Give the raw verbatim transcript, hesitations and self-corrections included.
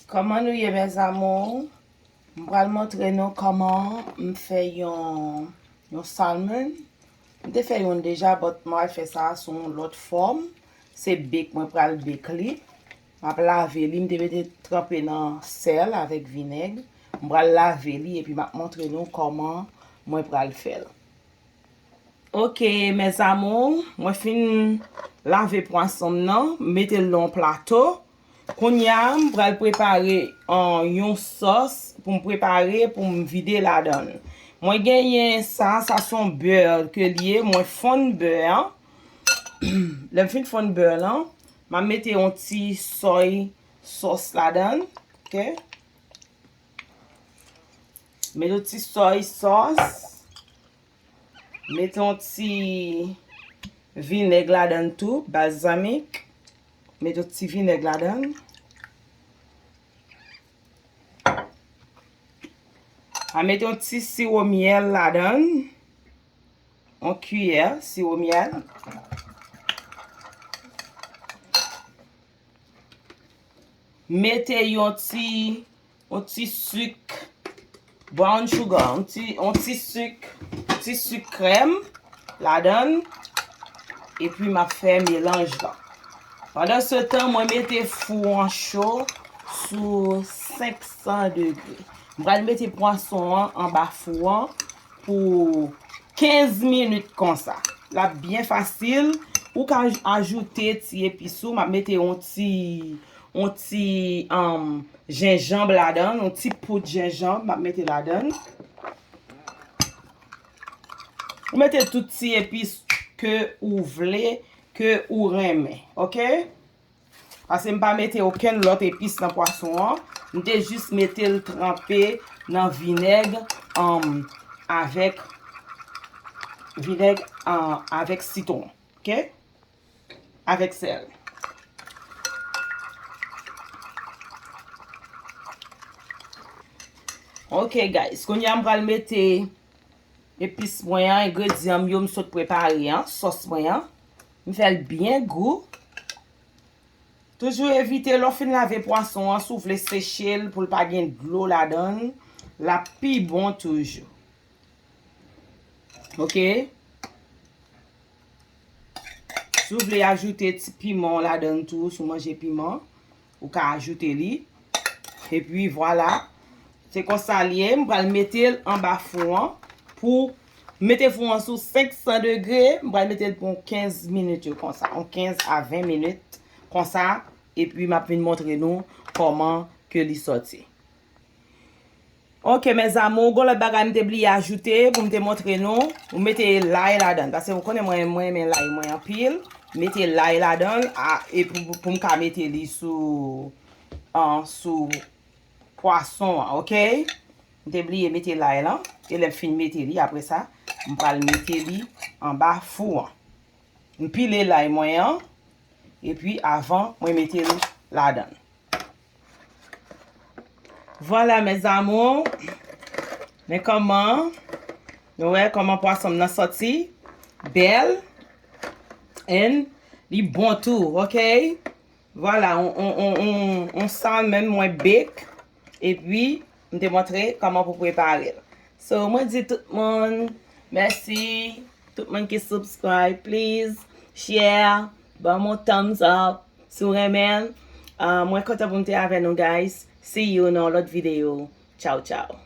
Kòman nou ye, mes amours? M pral montre nou kòman m fè yon, yon salmon. M te fè youn deja, but m pral fè sa sou yon lòt fòm. Se bake mwen pral bake li. M ap lave li, m te mete tranpe nan sèl avèk vinèg. M pral lave li epi m ap montre nou kòman mwen pral fè l. Ok, mes amours, mwen fin lave pwason m nan, m mete l nan yon plato. Kounye a, m pral prepare, an, yon sòs pou m prepare, pou m vide ladan l. Mwen genyen sa, sa se yon bè ke l ye, mwen fonn bè an. Lè m fin fonn bè lan, m a mete yon ti soy sauce ladan l, ok? Mete yon ti soy sauce. Mete yon ti vinèg ladan l tou, balsamic. Mete yon ti vinèg ladan l. A mete yon ti siwo myèl ladan l. Yon kiyè siwo myèl. Mete yon ti, yon ti sik brown sugar, yon ti, yon ti sik, ti sik krèm ladan l. Epi m ap fè melanj lan. Pandan se tan, mwen mete fou an cho sou senk san degre. M pral mete pwason an anba fou an pou kenz minit konsa. L ap byen fasil. Ou ka aj-, ajoute ti epis ou. M ap mete yon ti, yon ti, um, jenjanm ladan l, yon ti poud jenjanm m ap mete ladan l. Ou mete tout ti epis ke ou vle, ke ou renmen, ok? Paske m pa mete okenn lòt epis nan pwason an. M te jis mete l tranpe nan vinèg, um, avèk, vinèg, uh, avèk sitwon, ok? Avèk sèl. Ok, guys, kounye a m pral mete epis mwen an, engredyan m yo m sot prepare an, sòs mwen an. M fè l byen gou. Toujou evite lè w fin lave pwason an, si w vle seche l pou l pa gen dlo ladan l, l ap pi bon toujou. Ok? Si w vle ajoute ti piman w ladan l tou, si w manje piman, ou ka ajoute li. Epi vwala. Se konsa l ye. M pral mete l anba fou an pou, m mete fou an sou senk san degre. M pral mete l pou yon kenz minit yo konsa. Yon kenz a ven minit konsa. Epi m ap vin montre nou kòman ke li sòti. Ok, mes amours, gon lòt bagay m te bliye ajoute pou m te montre nou. Ou mete lay ladan l. Paske ou konnen mwen, mwen renmen lay mwen anpil. Mete lay ladan l, a, e pou, pou, pou m ka mete li sou, an, sou pwason an, ok? M te bliye mete lay lan. E lè m fin mete li, apre sa, m pral mete li anba fou an. M pile lay mwen an. Epi avan mwen mete l ladan l. Vwala, mes amours. Men kòman, nou wè kòman pwason m nan sòti. Bèl. And li bon tou, ok? Vwala, on, on, on, on, on salmon mwen bake. Epi, m te montre kòman pou prepare l. So, mwen di tout moun, mèsi. Tout moun ki subscribe, please, share, ban m on thumbs up. Si w renmen l, ah, mwen kontan pou m te avè nou, guys. See you nan yon lòt videyo. Tchao, tchao.